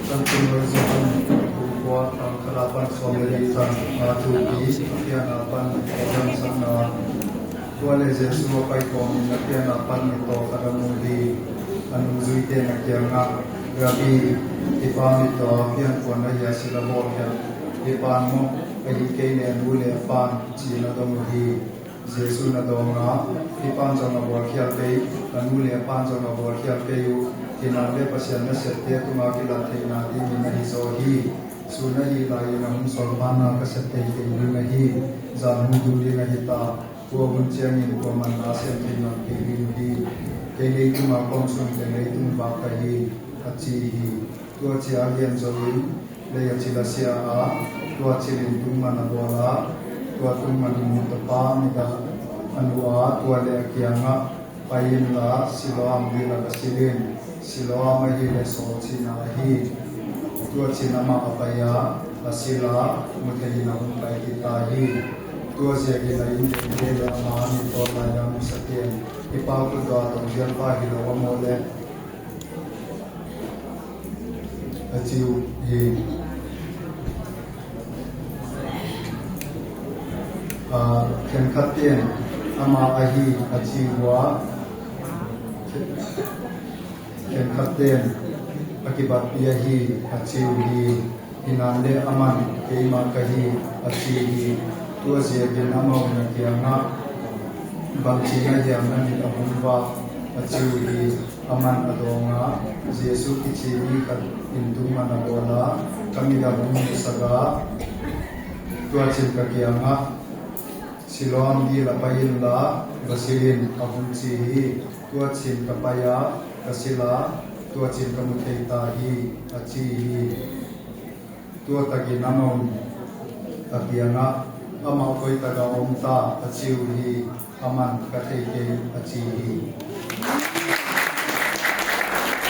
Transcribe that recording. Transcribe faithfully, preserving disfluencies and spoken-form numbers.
Kan tun lo Johan bung kua, tang khat a pan sawm le li tan a thupi, a pian a pan a piansakna. Tua le Jesu a pai kawmin a pian a pan mittaw khat a mu hi. A nungzuite na kiangah, "Rabbi, hih pa mittaw a piankuan ahi a sila bawlkhiat, hih pa maw, ahih kei leh a nu le a pan?" ci-in a dong uh hi. Jesuh in a dawng a, "Hih pan zong a bawlkhial pei, a nu le a pan zong a bawlkhial pei uh. Hih nak le Pasian nasepte tungah kilat theihna dingin ahi zaw hi. Sun ahih lai-in a hong sawlpa na ka sep teitei ding ahi. Zan hong tung ding ahi ta. Tua hun ciangin tua man na sem thei nawn kei ding uh hi. Kei leitungah ka om sung teh leitung vak ka hi," a ci hi. Tua ci-a a lian zo-in lei ah cil a sia a, tua cil in tungman a bawl a, tua tungman in nu tapa mit ah a nuh a, tua le a kiangah, "Pai inla, Siloam dil ah va sil in." Siloam ahih leh sawl cihna ahi. Tua cil in amah a pai a, a sil a, mu thei in a hong pai kik ta hi. Tua ziakin a inntengte le ama a mittaw lai-a musak in, "Hih pa khutdaw tawh ziang pa hi lo a maw leh?" a ci uh hi. Aa, khenkhatte in, "Amah ahi," a ci uh a, khenkhatte in, "A kibatpih ahi," a ci uh hi. Hi nak leh aman, "Keimah ka hi," a ci hi. Tua ziakin amau in a kiangah, "Bangci na hiam, na mit a hong vak?" a ci uh hi. Aman a dawng a, "Jesuh kici mi khat in tungman a bawl a, ka mit a hong musak a, tua cil ka kiangah, 'Siloam dil ah pai inla, va sil in,' a hong ci hi. Tua cil ka pai a, ka sil a, tua cil ka mu thei ta hi," a ci hi. Tua takin amau in a kiangah, "Amah koi takah a om ta?" a ci uh hi. Aman, "Ka thei kei," a ci hi.